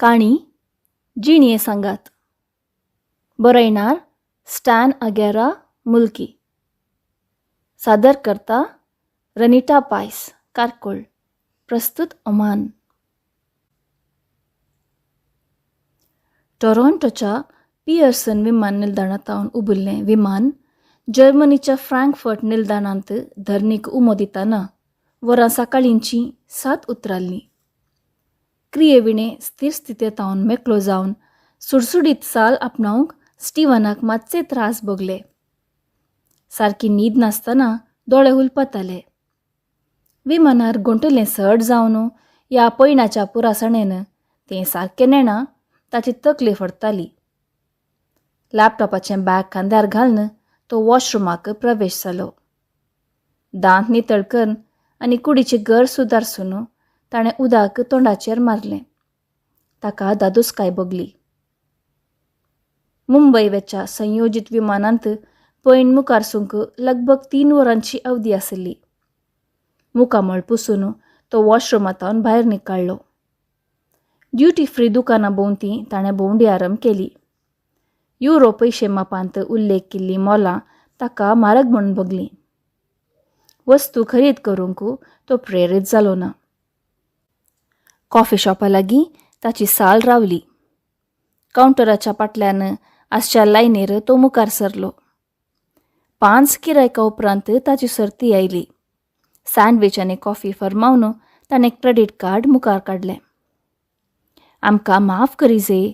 काणी जिणये सांगात. बरयणार स्टॅन अगेरा मुल्की. सादर करता रनिटा पायस कारकोळ. प्रस्तुत ओमान. टोरोंटोच्या पियर्सन विमान निलदाणांत उबल्लें विमान जर्मनीच्या फ्रँकफर्ट निलदाणांत धरणीक उमो दितना वरां सकाळींचीं 7 उतराल्लीं. क्रियेविणें स्थिर स्थितेंत मेकळो जावन सुडसुडीत साल आपणावंक स्टीवनाक मातशे त्रास भोगले. सारकी न्हीद नासतना दोळे हुलपताले. विमानार गोंटलें सड जावन ह्या पयणाच्या पुरासणेन तें सारकें नेणा ताची तकली फडताली. लॅपटॉपाचें बॅग खांद्यार घालून तो वॉशरुमाक प्रवेश जालो. दांत नितळ करून आनी कुडीची गर सुदारसून ताणें उदक तोंडाचेर मारलें. ताका दादोसकाय भोगली. मुंबय वेच्या संयोजीत विमानांत पयण मुखार सूंक लगभग 3 वरांची अवधी आशिल्ली. मुखामळ पुसून तो वॉशरुमांत भायर निकाळ्ळो. ड्युटी फ्री दुकानां भोंवती ताणें भोंवडी आरंभ केली. युरो पयशे मापांत उल्लेख केल्लीं मोलां ताका म्हारग म्हणून भोगलीं. वस्तू खरेद करूंक तो प्रेरीत जालो ना. कॉफी शॉपा लागीं ताची साल रावली. कावंटराच्या फाटल्यान आसच्या लायनीर तो मुखार सरलो. 5 गिरायका उपरांत ताची सर्ती आयली. सँडवीच आनी कॉफी फर्मावन ताणें क्रेडीट कार्ड मुखार काडलें. आमकां माफ करीजे,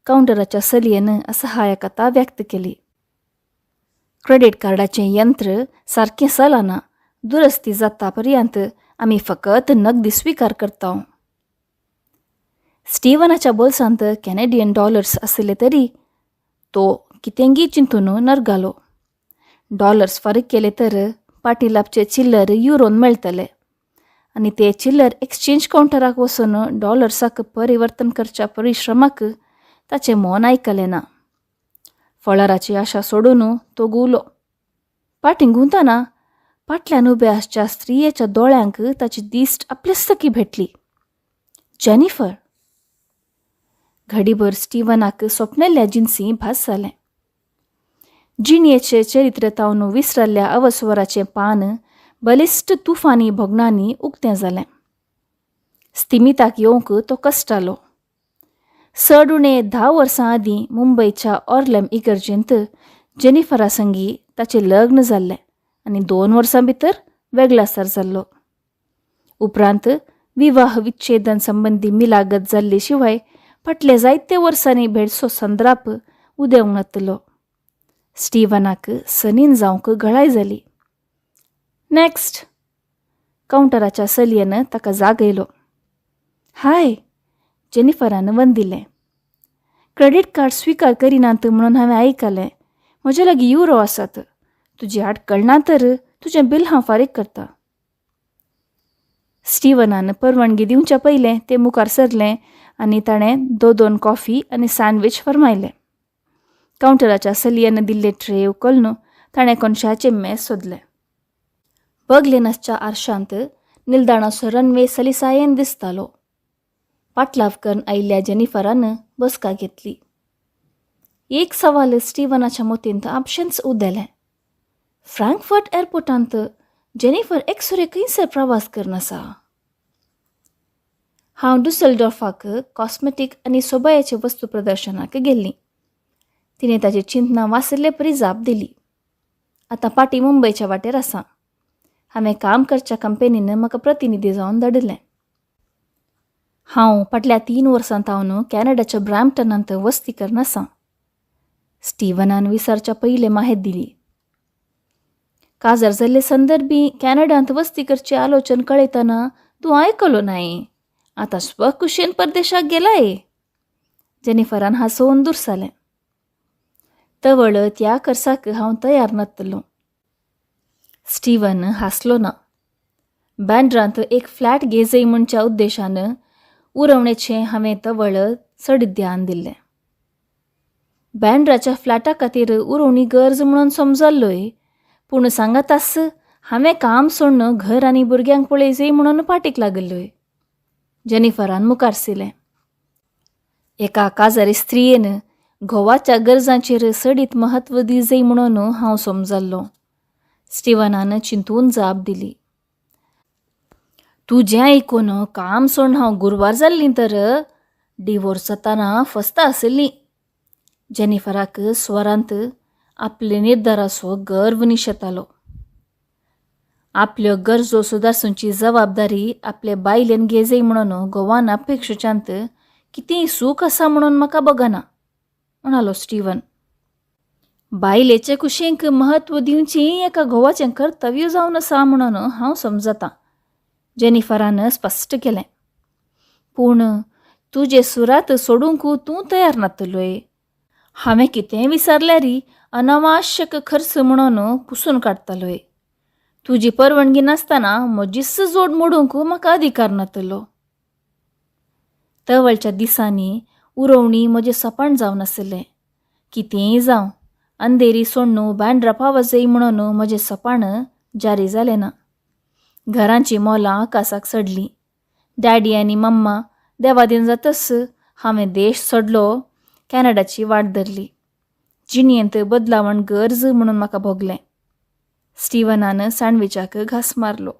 कावंटराच्या चलयेन असहायकता व्यक्त केली. क्रेडीट कार्डाचें यंत्र सारकें चलना, दुरस्ती जाता पर्यंत आमी फकत नगदी स्विकार करता. स्टीवनाच्या बोल्सांत कॅनेडियन डॉलर्स आशिल्ले तरी तो कितेंगी चिंतून नरगालो. डॉलर्स फारीक केले तर पाटी लाबचे चिल्लर युरोन मेळटले आनी ते चिल्लर एक्सचेंज कावंटराक वचून डॉलर्साक परिवर्तन करच्या परिश्रमाक ताचें मन आयकलें ना. फळाराची आशा सोडून तो गुवलो. पाटी घुंवतना फाटल्यान उबे आसच्या स्त्रियेच्या दोळ्यांक ताची दिश्ट आपलेच भेटली. जेनिफर. घडीभर स्टीवनाक सोपनेल्ल्या जिन्सी भास जालें. जिणयेचे चरित्र तावन विसरल्ल्या अवस्वराचें पान बलिश्ट तुफानी भोगणांनी उक्तें जालें. स्तिमिताक येवंक तो कश्टालो. चड उणें 10 वर्सां आदीं मुंबयच्या ऑर्लेम इगर्जेंत जेनिफरा संगी ताचें लग्न जाल्लें आनी 2 वर्सां भितर वेगळासार जाल्लो. उपरांत विवाह विच्छेदन संबंदी मिलागत जाल्ले शिवाय फाटल्या जायते वर्सांनी भेटसो संद्राप उदेवंक नातलो. स्टीवनाक सनीन जावंक घळाय जाली. नॅक्स्ट. कावंटराच्या चलयेन ताका जागयलो. हाय, जेनिफरान वंदिलें. क्रेडीट कार्ड स्विकार करिनात म्हणून हांवें आयकलें. म्हजे लागीं युरो आसात. तुजी आडकळ ना तर तुजें बील हांव फारीक करता. स्टीवनान परवानगी दिवच्या पयलें तें मुखार सरलें आनी ताणें 2 कॉफी आनी सँडवीच फर्मायलें. कावंटराच्या चलयेन दिल्ले ट्रे उखलून ताणें कोनशाचें मेज सोदलें. बगलेन आसच्या आरशांत निलदाणाचो रनवे सलिसायेन दिसतालो. पाटलाव करून आयिल्ल्या जेनिफरान बसका घेतली. एक सवाल स्टीवनाच्या मतींत आपशेंच उदेलें. फ्रँकफर्ट एअरपोर्टांत जेनिफर एकसुरे खंयसर प्रवास करून आसा? हांव डुसलडॉर्फाक कॉस्मेटीक आनी सोबायाचे वस्तू प्रदर्शनाक गेल्लीं. तिणें ताची चिंतना वाचिल्ले परी जाप दिली. आतां पाटी मुंबयच्या वाटेर आसा. हांवें काम करच्या कंपनीन म्हाका प्रतिनिधी जावन धाडिल्लें. हांव फाटल्या 3 वर्सां तावन कॅनडाच्या ब्रॅम्पटनांत वस्ती करून आसा. स्टीवनान विसरच्या पयलें माहेत दिली. काजार जाल्ले संदर्भी कॅनडांत वस्ती करचें आलोचन कळयतना तूं आयकलो नाय. आतां स्वकुशेन परदेशाक गेलाय. जेनिफरान हांसोवन दुरसालें. तवळ त्या खर्चाक हांव तयार नातलो. स्टीवन हांसलो ना. बँड्रांत एक फ्लॅट घेजय म्हणच्या उद्देशान उरवणेचें हांवें तवळ चड ध्यान दिल्लें. बँड्राच्या फ्लॅटा खातीर उरोवणी गरज म्हणून समजल्लोय, पूण सांगातास हांवें काम सोडून घर आनी भुरग्यांक पळयजय म्हणून पाटीक लागिल्लोय. जेनिफरान मुखार सिलें. एका काजारी स्त्रियेन घोवाच्या गरजांचेर सडीत म्हत्व दिजय म्हणून हांव समजल्लो. स्टिवनान चिंतून जाप दिली. तुजें आयकून काम सोडून हांव गुरवार जाल्लीं तर डिवोर्स जाताना फसता आशिल्लीं. जेनिफराक स्वरांत आपले निर्धाराचो गर्व निशेतालो. आपल्यो गरजो सुदारसूंची जबाबदारी आपले बायलेन घेजय म्हणून घोवान अपेक्षेच्यांत कितेंय सूख आसा म्हणून म्हाका बगना, म्हणालो स्टिवन. बायलेचे कुशींक म्हत्व दिवचें एका घोवाचें कर्तव्य जावन आसा म्हणून हांव समजतां, जेनिफरान स्पश्ट केलें. पूण तुजे सुरात सोडूंक तूं तयार नातलोय. हांवें कितेंय विचारल्यार अनावश्यक खर्च म्हणून पुसून काडटालोय. तुजी परवानगी नासतना म्हजीच जोड मोडूंक म्हाका अधिकार नातलो. तवळच्या दिसांनी उरोवणी म्हजें सपन जावन आशिल्लें. कितेंय जावं, अंधेरी सोडून बँड्रा पावजय म्हणून म्हजें सपन जारी जालें ना. घरांची मोलां आकाशाक चडलीं. डॅडी आनी मम्मा देवादीन जातच हांवें देश सोडलो, कॅनडाची वाट धरली. जिणेंत बदलावण गरज म्हणून म्हाका भोगलें. स्टिवनान सँडविचाक घास मारलो.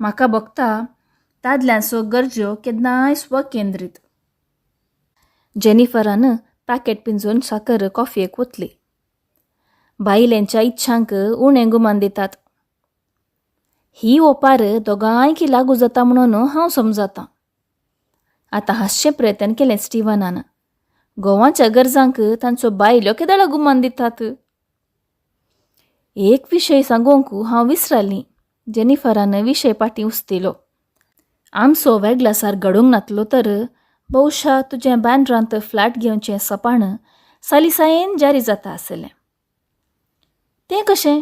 म्हाका भोगता दादल्यांचो गरजो केन्नाय स्वकेंद्रीत. जेनिफरान पॅकेट पिंजून साकर कॉफयेक ओतली. बायलेंच्या इच्छांक उणें गुमान दितात. ही ओपार दोगांयकी लागू जाता म्हणून हांव समजतां. आतां हांसचें प्रयत्न केलें स्टिवनान. घोवांच्या गरजांक तांचो बायल्यो केदळा गुमान दितात. एक विशय सांगूंक हांव विसरालीं. जेनिफरान विशय पाटी उस्तिलो. आमचो वेगळासार घडूंक नातलो तर बहुशा तुजें बँड्रांत फ्लॅट घेवचें सपाण सालिसायेन जारी जाता आसलें. तें कशें?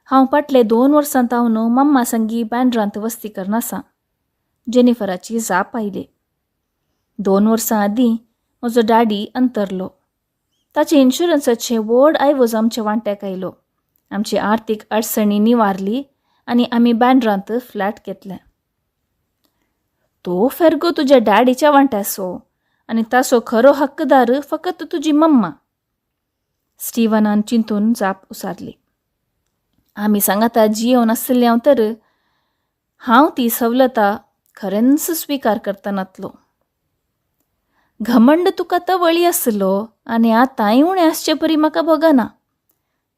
हांव फाटले 2 वर्सां तावन मम्मा संगी बँड्रांत वस्ती करनासा, जेनिफराची जाप आयली. 2 वर्सां आदीं म्हजो डॅडी अंतरलो. ताचे इन्शुरन्साचे व्हड आयवज आमच्या वांट्याक आयलो. आमची आर्थीक अडचणी निवारली आनी आमी बँड्रांत फ्लॅट घेतलें. तो फेरगो तुज्या डॅडीच्या वांट्याचो आनी ताचो खरो हक्कदार फकत तुजी मम्मा, स्टिवनान चिंतून जाप उसारली. आमी सांगाता जियोवन आशिल्लें हांव तर हांव ती सवलता खरेंच स्विकार करता नातलो. घमंड तुका तवळी आसलो आनी आतांय उणें आसचे परी म्हाका भोगना,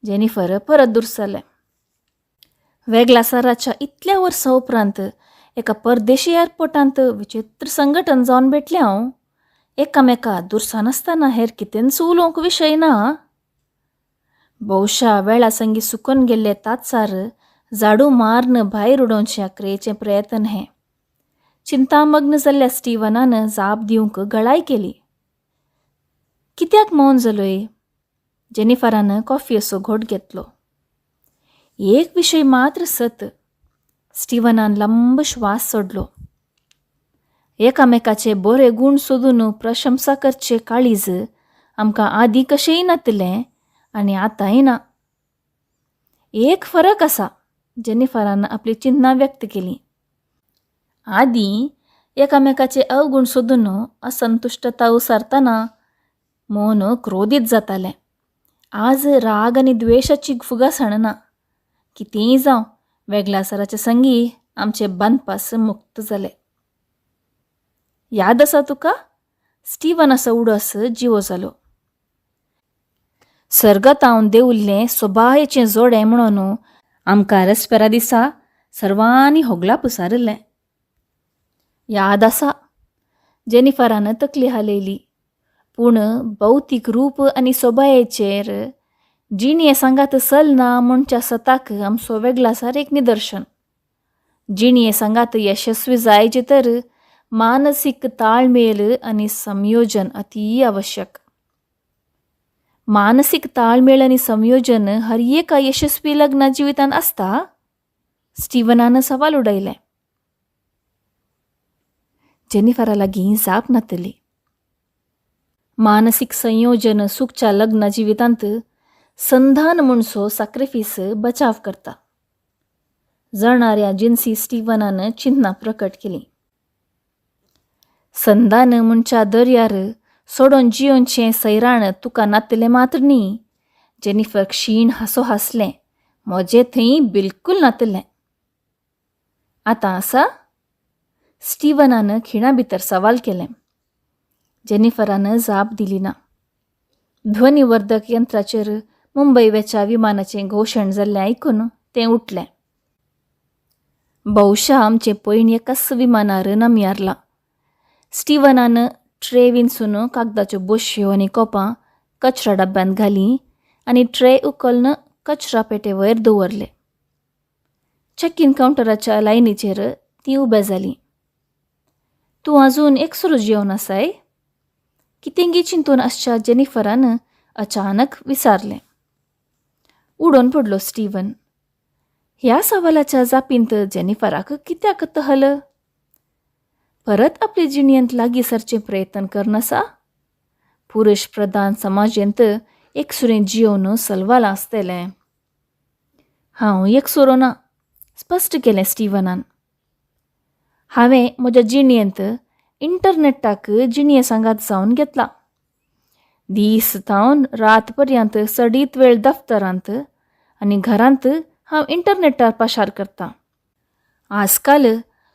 जेनिफर परत दुरसलें. वेगळासाराच्या इतल्या वर्सां उपरांत एका परदेशी एअरपोर्टांत विचित्र संघटन जावन भेटलें हांव. एकामेका दुरसानासतना हेर कितेंच उलोवंक विशय ना. बहुशा वेळा संगी सुकून गेल्ले तात्सार झाडू मारून भायर उडोवचें आक्रेचें प्रयत्न हें. चिंतामग्न जाल्ल्या स्टिवनान जाप दिवंक गळाय केली. कित्याक मौन जालोय? जेनिफरान कॉफयेचो घोट घेतलो. एक विशय मात्र सत, स्टिवनान लंब श्वास सोडलो. एकामेकाचे बरे गूण सोदून प्रशंसा करचे काळीज आमकां आदीं कशेंय नातलें आनी आतांय ना. एक फरक आसा, जेनिफरान आपली चिंतना व्यक्त केली. आदीं एकामेकाचे अवगूण सोदून असंतुश्टता उसारतना मन क्रोधीत जातालें. आज राग आनी द्वेशाची फुगासण ना. कितेंय जावं, वेगळासाराचे संगी आमचे बांदपास मुक्त जाले. याद आसा तुका? स्टिवनाचो उडस जिवो जालो. सर्गतावन देवल्लें सोबायेचें जोडें म्हणून आमकां रेस्पेरा दिसा सर्वांनी होगला पुसारिल्लें. याद आसा, जेनिफरान तकली हालयली. पूण भौतीक रूप आनी सोबायेचेर जिणये सांगात चलना म्हणच्या सताक आमचो वेगळासार एक निदर्शन. जिणये सांगात यशस्वी जायचे तर मानसीक ताळमेळ आनी संयोजन अती आवश्यक. मानसीक ताळमेळ आनी संयोजन हर एका यशस्वी लग्न जिवितांत आसता? स्टिवनान सवाल उडयलें. जेनिफरा लागीं जाप नातली. मानसीक संयोजन सुखच्या लग्न जिवितांत संधान म्हणसो साक्रिफीस बचाव करता. जळणाऱ्या जिन्सी स्टिवनान चिंतना प्रकट केली. संदान म्हणच्या दर्यार सोडून जियोनचें सैराण तुका नातलें मात्र न्ही. जेनिफर क्षीण हांसो हांसलें. म्हजें थंय बिलकूल नातलें. आतां आसा? स्टीवनान खिणा भितर सवाल केलें. जेनिफरान जाप दिली ना. ध्वनिवर्धक यंत्राचेर मुंबय वेच्या विमानाचें घोशण जाल्लें आयकून तें उठलें. बहुशा आमचें पयण एकाच विमानार नमयारलां. स्टीवनान ट्रे विंचून कागदाच्यो बोशयो आनी कोपां कचरा डब्यांत घालीं आनी ट्रे उखलून कचरा पेटे वयर दवरले. चॅक इन कावंटराच्या लायनीचेर तीं उबे जालीं. तूं अजून एकसुरो जेवन आसाय? कितेंगी चिंतून आसच्या जेनिफरान अचानक विचारलें. उडोवन पडलो स्टीवन. ह्या सवालाच्या जापींत जेनिफराक कित्याक तहल? परत आपले जिणेंत लागीं सरचें प्रयत्न करनासा? पुरुश प्रधान समाजेंत एकसुरें जियोवन सलवालां आसतलें. हांव एकसुरो ना, स्पश्ट केलें स्टीवनान. हांवें म्हज्या जिणेंत इंटरनेटाक जिणये सांगात जावन घेतला. दीस थावन रात पर्यंत चडीत वेळ दफ्तरांत आनी घरांत हांव इंटरनेटार पाशार करतां. आजकाल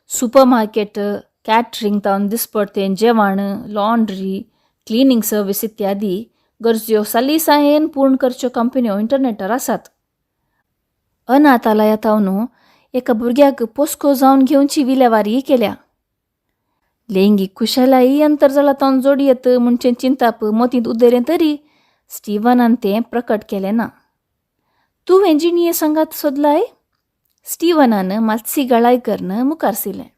सुपरमार्केट, कॅटरींग तावन दिसपडतें जेवण, लॉन्ड्री, क्लिनींग सर्वीस इत्यादी गरज्यो सलीसायेन पूर्ण करच्यो कंपन्यो इंटरनेटार आसात. अनाथालया थावन एका भुरग्याक पोसको जावन घेवची विलेवारीय केल्या. लैंगीक खुशालाय अंतर्जाला तावन जोडयेत म्हणचें चिंताप मतींत उदेलें तरी स्टीवनान तें प्रकट केलें ना. तुवें जिणये सांगात सोदलाय? स्टीवनान मातशी गळाय करून मुखार सरलें.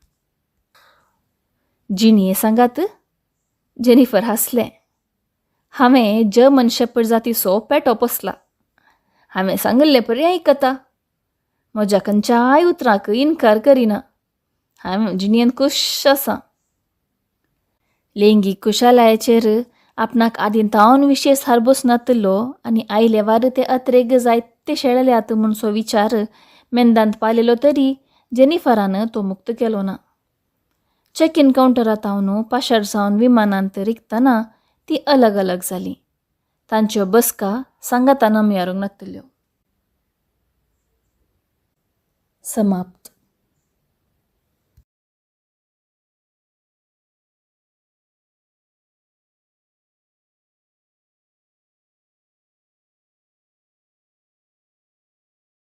जिणये सांगात? जेनिफर हांसलें. हांवें जर्मन शेपर्ड जातीचो पेटो पोसला. हांवें सांगिल्लें परी आयकता. म्हज्या खंयच्याय उतराक इनकार करिना. हांव जिणयेन खूश आसा. लैंगीक खुशालायेचेर आपणाक आदीं तावन विशेश हारबोस नातिल्लो आनी आयले वार ते अत्रेग जायते शेळल्यात म्हणसो विचार मेंदांत पालेलो तरी जेनिफरान तो मुक्त केलो ना. चॅक इन कावंटरा थावन पाशार जावन विमानांत रिगतना ती अलग अलग जाली. तांच्यो बसका सांगातान नमयारूंक नातिल्ल्यो. समाप्त.